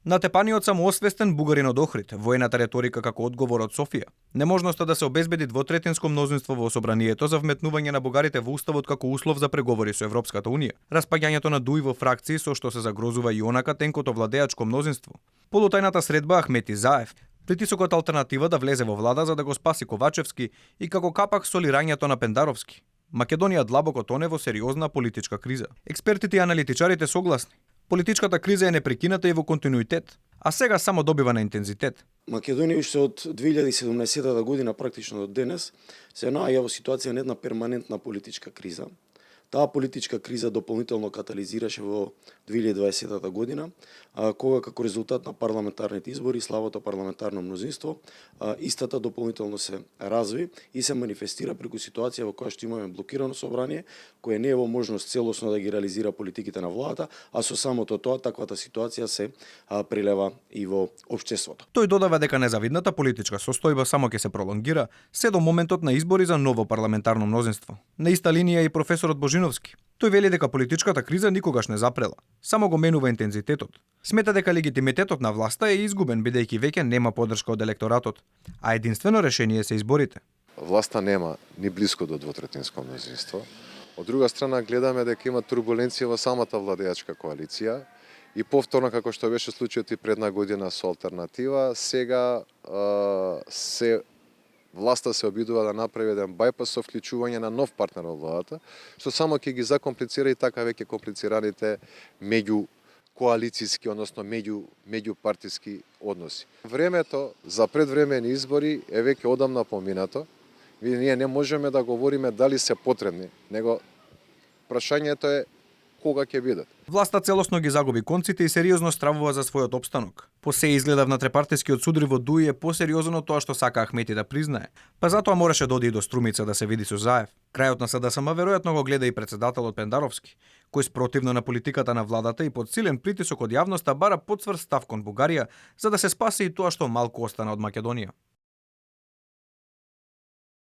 Натепаниот самоосвестен бугарин од Охрид, воената реторика како одговор од Софија, неможноста да се обезбеди двотретинско мнозинство во собранието за вметнување на бугарите во уставот како услов за преговори со Европската унија, распаѓањето на ДУИ во фракции со што се загрозува и онака тенкото владеачко мнозинство, полутајната средба Ахмет Изаев, притисокот алтернатива да влезе во влада за да го спаси Ковачевски и како капак солирањето на Пендаровски. Македонија длабоко тоне во сериозна политичка криза. Експертите и аналитичарите согласни. Политичката криза е непрекината и во континуитет, а сега само добива на интензитет. Македонија уште од 2017 година практично до денес се наоѓа во ситуација на една перманентна политичка криза. Таа политичка криза дополнително катализираше во 2020 година, кога како резултат на парламентарните избори и слабото парламентарно мнозинство, истата дополнително се разви и се манифестира преку ситуација во која што имаме блокирано собрание, кое не е во можност целосно да ги реализира политиките на владата, а со самото тоа таквата ситуација се прелева и во општеството. Тој додава дека незавидната политичка состојба само ќе се пролонгира се до моментот на избори за ново парламентарно мнозинство. На иста линија и професорот Божиновски. Тој вели дека политичката криза никогаш не запрела, само го менува интензитетот. Смета дека легитимитетот на власта е изгубен бидејќи веќе нема поддршка од електоратот, а единствено решение се изборите. Власта нема ни блиско до двотретинско мнозинство. Од друга страна гледаме дека има турбуленција во самата владеачка коалиција и повторно како што беше случајот и предна година со алтернатива, сега власта се обидува да направи еден бајпас со вклучување на нов партнер во владата, што само ќе ги закомплицира и така веќе комплицираните меѓу коалицијски, односно меѓупартиски односи. Времето за предвремени избори е веќе одамна поминато. Ние не можеме да говориме дали се потребни, него прашањето е кога ќе бидат. Власта целосно ги загуби конците и сериозно стравува за својот опстанок. По се изгледа внатрепартискиот судрив во ДУИ е посериозно од тоа што сака Ахмети да признае. Па затоа мораше да оди и до Струмица да се види со Заев. Крајот на СДСМ веројатно го гледа и председателот Пендаровски, кој спротивно на политиката на владата и под силен притисок од јавноста бара потврд став кон Бугарија за да се спаси и тоа што малку остана од Македонија.